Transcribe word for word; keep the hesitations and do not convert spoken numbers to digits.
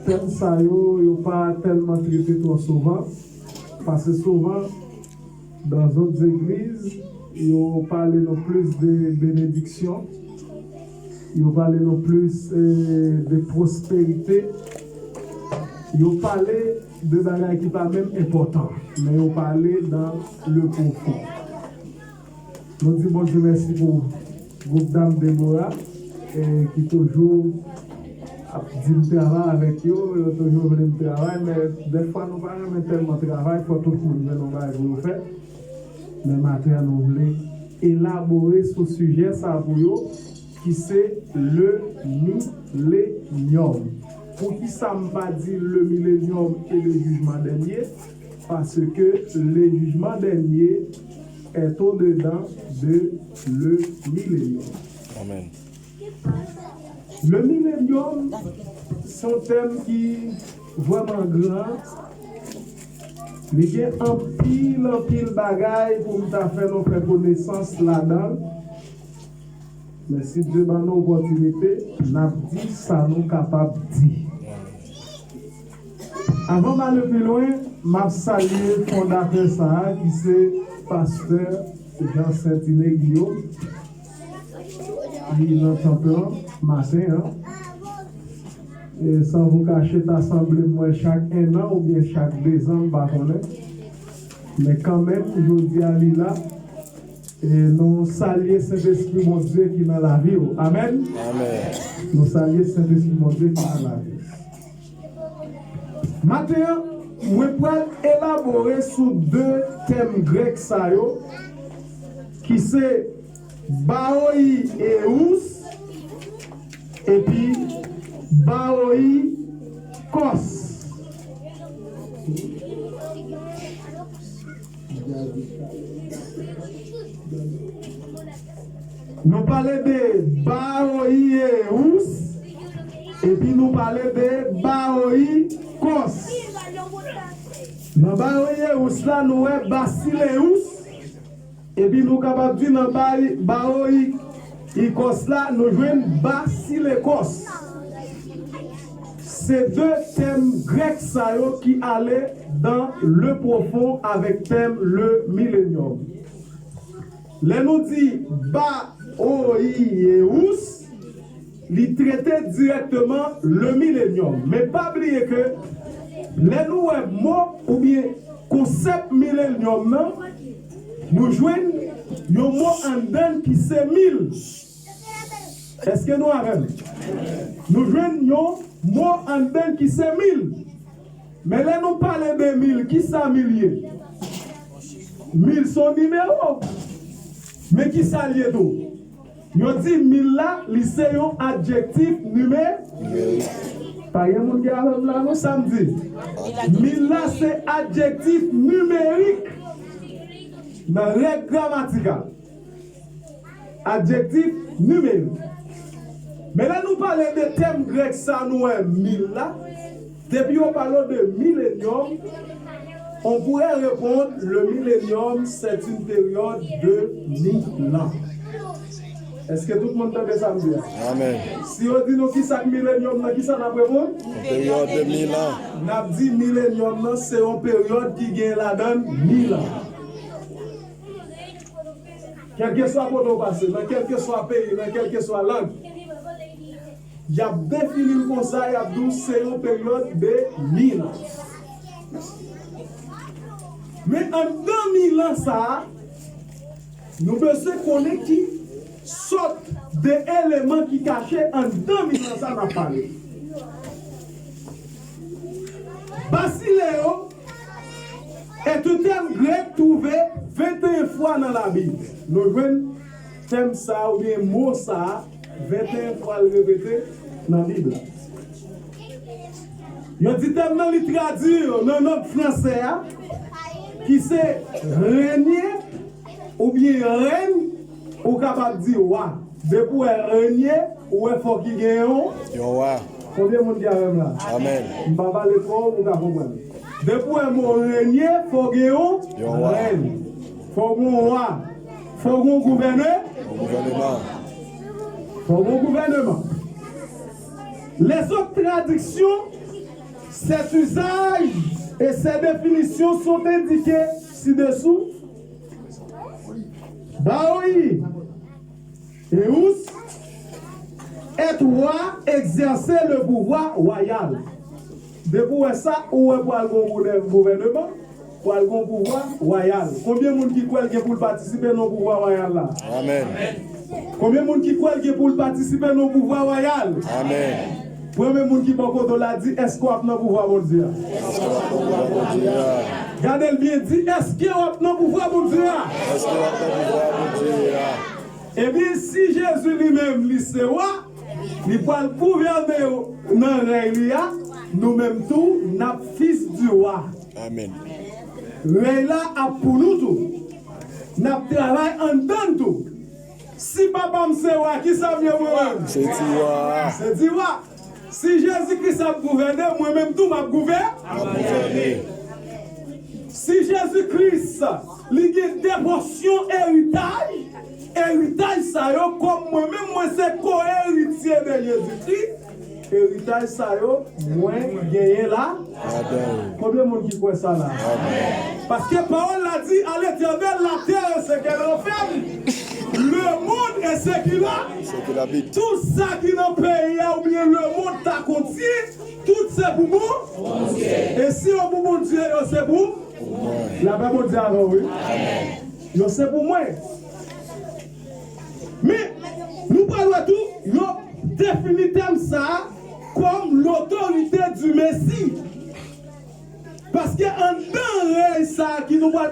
Tèm sa yo, yo pa tèlman trete twò souvan, paske souvan, dans d'autres églises, yo pale nou plis de benediksyon, yo pale nou plis, eh, de pwosperite, yo pale de bagay ki pa menm enpòtan, men yo pale dans le profond. Nou di Bondye mèsi pou gwoup dam Debora, eh, ki toujou ap di m travay avèk yo, yo toujou vle m travay, men dèfwa nou pa renmen tèlman travay, fò tout moun jwenn yon bagay pou yo fè. Men maten an, nou vle elabore sou sijè sa pou yo, ki se le milenyòm. Poukisa m pa di le milenyòm e le jijman dènye? Paske le jijman dènye est au-dedans de le milenyòm. Amèn. Le milenyòm, se yon tèm ki vrèman gran. Li gen anpil, anpil bagay pou m ta fè nou fè konesans ladan l. Men si Dye ban nou opòtinite, n ap di sa nou kapab di. Avan m ale pi lwen, m ap salye fondatè sa a, ki se pastè Jean Saintiné Guillaume, ki nan tanp lan maten an. E san vou kache, ta sanble m wè chak ennan oubyen chak dezan, m pa konnen. Men kanmenm, jodi a li la. E nou salye Sentespri Bondye ki nan lavi w. Amèn. Amèn. Nou salye Sentespri Bondye ki nan lavi w. Maten an, mwen pral elabore sou de tèm grèk sa yo, ki se baoi'eus epi baoikos. Nou pale de baoi'eus, epi nou pale de baoikos. Nan baoi'eus la, nou wè basileus, epi nou kapab di nan baoikos la, nou jwenn basilekos. Se de tèm grèk sa yo ki ale dans le profond avèk tèm le milenyòm. Lè nou di baoi'eus, li trete dirèkteman le milenyòm. Men pa bliye ke lè nou wè mo oubyen konsèp milenyòm nan, nou jwenn yon mo anndan l ki se mil. Èske nou avè m? Nou jwenn yon mo anndan l ki se mil. Men lè nou pale de mil, kisa mil ye? Mil se yon nimewo. Men kisa l ye tou? Yo di mil la, li se yon adjektif nime-, pa gen moun ki avè m la non, sa m di. Mil la se adjektif nimerik nan règ gramatikal. Adjektif nimerik. Men lè nou pale de tèm grèk sa nou wè mil la, depi yo pale de milenyòm, on pourrait répondre, le millénium, c'est une période de mille ans. Èske tout moun tande sa m di a? Amèn. Si yo di nou kisa k milenyòm nan, kisa n ap reponn? Yon peryòd de mil an. N ap di milenyòm nan se yon peryòd ki gen ladan l mil an. Kèlkeswa kote w pase, nan kèlkeswa peyi, nan kèlkeswa lang, y ap defini l konsa, y ap di w se yon peryòd de mil an. Men anndan mil an sa a, nou bezwen konnen ki sòt de eleman ki kache anndan mil an sa n ap pale. Basileo est un terme grec trouvé vingt et un fois dans la Bible. Nou jwenn tèm sa a oubyen mo sa a venteyen fwa l repete nan Bib la. Yo di tèm nan li tradui nan lang fransè a, ki se règne oubyen rèn, ou kapab di wa. Depi w wè règne, ou wè fòk li gen yon. Yon wa. Konbyen moun ki avè m la? Amèn. M pa pale twò wo pou w ka konprann. Depi w wè mo règne, fò gen yon. Yon wa. Rèn. Fò gen yon wa. Fò gen yon gouvène-, Yon gouvèneman. Fò gen yon gouvèneman. Lèzòt tradiksyon Cet usage et ces définitions sont indiqués ci-dessous. Baoyi et Ous, être roi, exercer le pouvoir royal. Depi w wè sa, ou wè pral gon gouvè- gouvèneman, pral gon pouvwa wayal. Konbyen moun ki kwè l gen pou l patisipe nan pouvwa wayal la? Amèn. Konbyen moun ki kwè l gen pou l patisipe nan pouvwa wayal? Amèn. Premye moun ki bò kote w la, di, èske w ap nan pouvwa Bondye a? Èske w ap nan pouvwa Bondye a? Gade l byen, di, èske w ap nan pouvwa Bondye a? Èske w ap nan pouvwa Bondye a? Ebyen, si Jezi li menm, li se wa, li pral gouvène yo nan rèy li a, nou menm tou, n ap fis di wa. Amèn. Rèy la ap pou nou tou. N ap travay anndan n tou. Si papa m se wa, ki sa m ye mwen menm? Se di wa. Se di wa. Si Jezi Kris ap gouvène, mwen menm tou m ap gouvè-. M ap gouvène. Si Jezi Kris li gen de pòsyon eritaj, eritaj sa yo, kòm mwen menm mwen se ko-eritye de Jezi Kris, eritaj sa yo, mwen genyen la. Amen. Konbyen moun ki kwè sa la? Amen. Paske pawòl la di, à l'Éternel la terre et ce qu'elle renferme, le monde et ce qu'il a. Ce qu'il habite. Tout sa ki nan peyi a oubyen le monde ta kontye, tout se pou bon. Bondye. E si yo pou Bondye, yo se pou? Pou mwen. Lapè Bondye avè w, wi. Amen. Yo se pou mwen. Men, nou pral wè tou, yo defini tèm sa a kòm l'autorité du Messie. Paske anndan rèy sa a ki nou pral